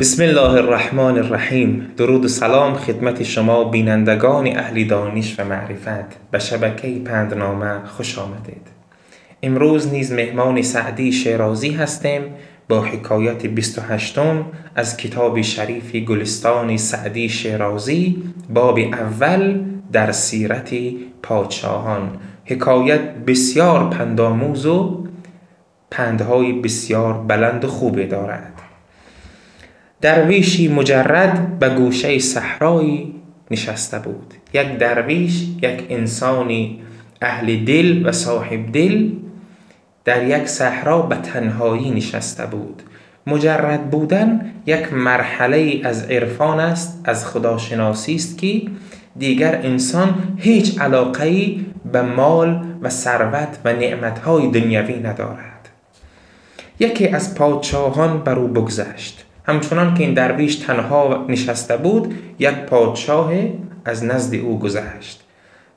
بسم الله الرحمن الرحیم. درود و سلام خدمت شما بینندگان اهل دانش و معرفت. به شبکه پندنامه خوش آمدید. امروز نیز مهمان سعدی شیرازی هستیم با حکایت 28 از کتاب شریف گلستان سعدی شیرازی، باب اول در سیرت پادشاهان. حکایت بسیار پندآموز و پندهای بسیار بلند و خوبی دارد. درویشی مجرد به گوشه صحرایی نشسته بود. یک درویش، یک انسانی اهل دل و صاحب دل، در یک صحرا به تنهایی نشسته بود. مجرد بودن یک مرحله از عرفان است، از خداشناسی است که دیگر انسان هیچ علاقه‌ای به مال و ثروت و نعمت‌های دنیوی ندارد. یکی از پادشاهان بر او بگذشت. همچنان که این درویش تنها نشسته بود، یک پادشاه از نزد او گذشت.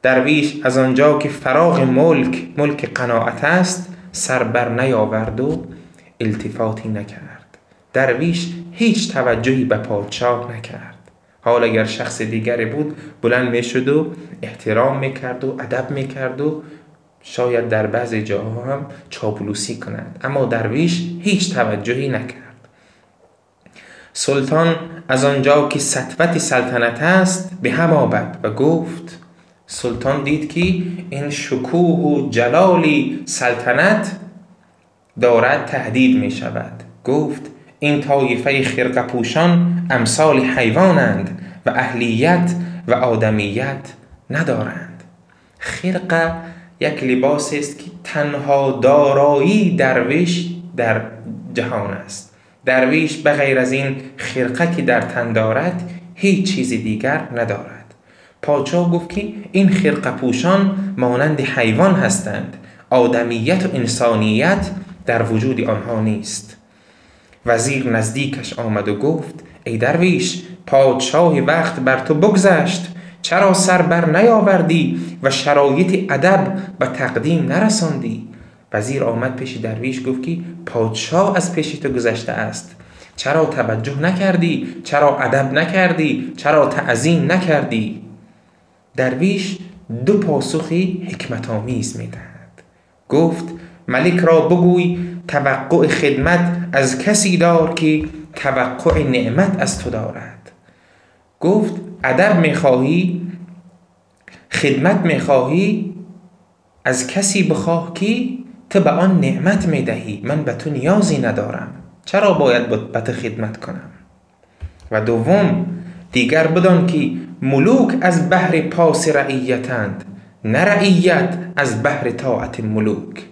درویش از آنجا که فراغ ملک، ملک قناعت است، سر بر نیاورد و التفاتی نکرد. درویش هیچ توجهی به پادشاه نکرد. حال اگر شخص دیگری بود، بلند میشد و احترام میکرد و ادب میکرد و شاید در بعضی جاها هم چاپلوسی کند، اما درویش هیچ توجهی نکرد. سلطان از آنجا که سطوت سلطنت است به هم آمد و گفت، سلطان دید که این شکوه و جلالی سلطنت دارد تهدید می شود. گفت این طایفه خرقه پوشان امثال حیوانند و اهلیت و آدمیت ندارند. خرقه یک لباس است که تنها دارایی درویش در جهان است. درویش به غیر از این خرقه که در تن دارد هیچ چیز دیگر ندارد. پادشاه گفت که این خرقه پوشان مانند حیوان هستند، آدمیت و انسانیت در وجود آنها نیست. وزیر نزدیکش آمد و گفت ای درویش، پادشاه وقت بر تو بگذشت، چرا سر بر نیاوردی و شرایط ادب به تقدیم نرساندی؟ وزیر آمد پیش درویش، گفت که پادشاه از پیش تو گذشته است، چرا توجه نکردی؟ چرا ادب نکردی؟ چرا تعظیم نکردی؟ درویش دو پاسخی حکمت آمیز میدهد. گفت ملک را بگوی توقع خدمت از کسی دار که توقع نعمت از تو دارد. گفت ادب میخواهی، خدمت میخواهی، از کسی بخواه که تو به آن نعمت میدهی، من به تو نیازی ندارم، چرا باید به تو خدمت کنم؟ و دوم، دیگر بدان که ملوک از بهر پاس رعیتند، نه رعیت از بهر طاعت ملوک.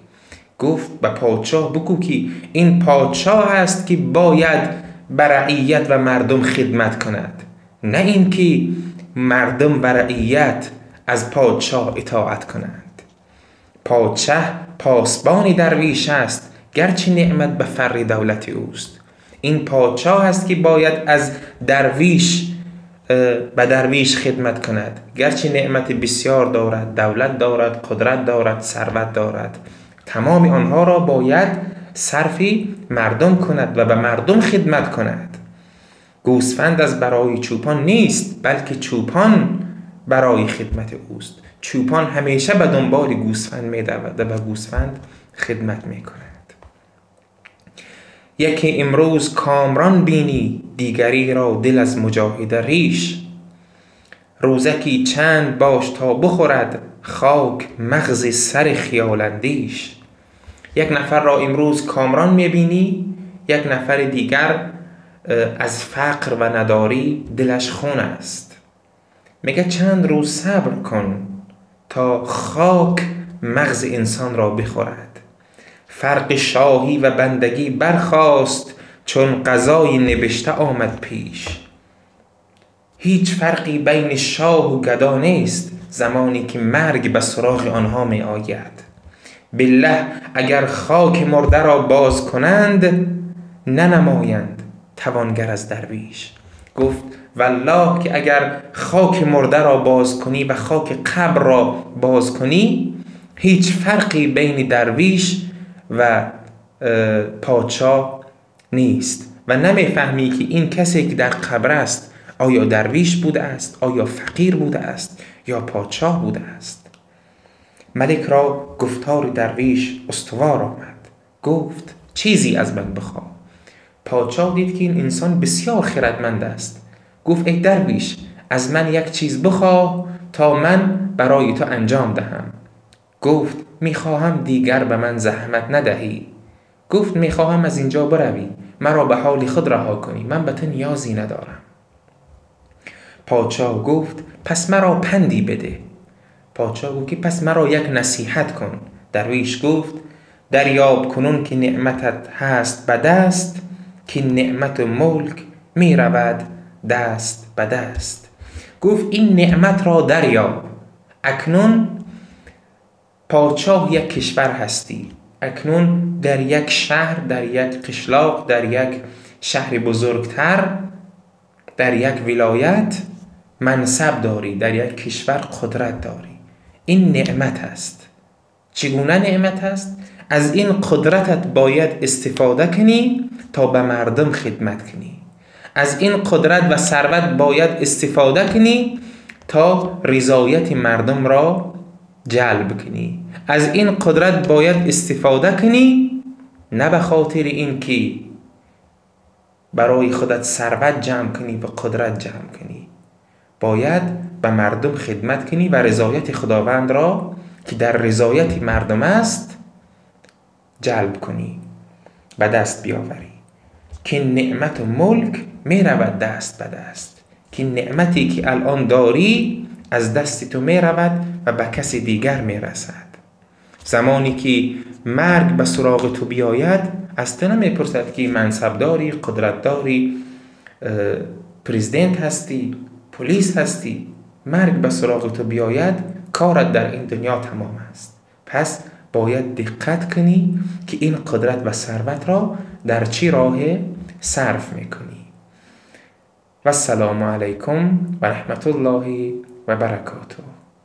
گفت به پادشاه بگو که این پادشاه است که باید به رعیت و مردم خدمت کند، نه اینکه مردم و رعیت از پادشاه اطاعت کنند. پادشه پاسبان درویش است، گرچه نعمت به فر دولت اوست. این پادشاه است که باید از درویش به درویش خدمت کند، گرچه نعمت بسیار دارد، دولت دارد، قدرت دارد، ثروت دارد، تمام آنها را باید صرف مردم کند و به مردم خدمت کند. گوسفند از برای چوپان نیست، بلکه چوپان برای خدمت اوست. چوپان همیشه به دنبال گوسفند می‌دود و به گوسفند خدمت می‌کند. یکی امروز کامران بینی، دیگری را دل از مجاهده ریش. روزکی چند باش تا بخورد خاک مغز سر خیال اندیش. یک نفر را امروز کامران می‌بینی، یک نفر دیگر از فقر و نداری دلش خون است. میگه چند روز صبر کن تا خاک مغز انسان را بخورد. فرق شاهی و بندگی برخاست، چون قضای نبشته آمد پیش. هیچ فرقی بین شاه و گدا نیست زمانی که مرگ به سراغ آنها می آید. بالله اگر خاک مرده را باز کنند، ننمایند توانگر از درویش. گفت والله که اگر خاک مرده را باز کنی و خاک قبر را باز کنی، هیچ فرقی بین درویش و پادشاه نیست. و نمیفهمی که این کسی که در قبر است آیا درویش بوده است، آیا فقیر بوده است یا پادشاه بوده است. ملک را گفتار درویش استوار آمد. گفت چیزی از من بخواه. پادشاه دید که این انسان بسیار خردمند است. گفت ای درویش، از من یک چیز بخواه تا من برای تو انجام دهم. گفت میخواهم دیگر به من زحمت ندهی. گفت میخواهم از اینجا بروی، مرا به حال خود رها کنی، من به تو نیازی ندارم. پادشاه گفت پس مرا پندی بده. پادشاه گفت که پس مرا یک نصیحت کن. درویش گفت دریاب کنون که نعمتت هست به دست، که نعمت و ملک می رود دست به دست. گفت این نعمت را دریاب. اکنون پادشاه یک کشور هستی، اکنون در یک شهر، در یک قشلاق، در یک شهر بزرگتر، در یک ولایت منصب داری، در یک کشور قدرت داری. این نعمت است. چگونه نعمت است؟ از این قدرتت باید استفاده کنی تا به مردم خدمت کنی. از این قدرت و ثروت باید استفاده کنی تا رضایت مردم را جلب کنی. از این قدرت باید استفاده کنی نه به خاطر اینکه برای خودت ثروت جمع کنی و قدرت جمع کنی. باید به مردم خدمت کنی و رضایت خداوند را که در رضایت مردم است جلب کنی، به دست بیاوری. که نعمت و ملک می رود دست به دست، که نعمتی که الان داری از دست تو می رود و به کسی دیگر می رسد. زمانی که مرگ به سراغ تو بیاید از تو نمی پرسد که منصب داری، قدرت داری، پرزیدنت هستی، پلیس هستی. مرگ به سراغ تو بیاید کارت در این دنیا تمام است. پس باید دقت کنی که این قدرت و ثروت را در چی راه صرف میکنی. و السلام علیکم و رحمت الله و برکاته.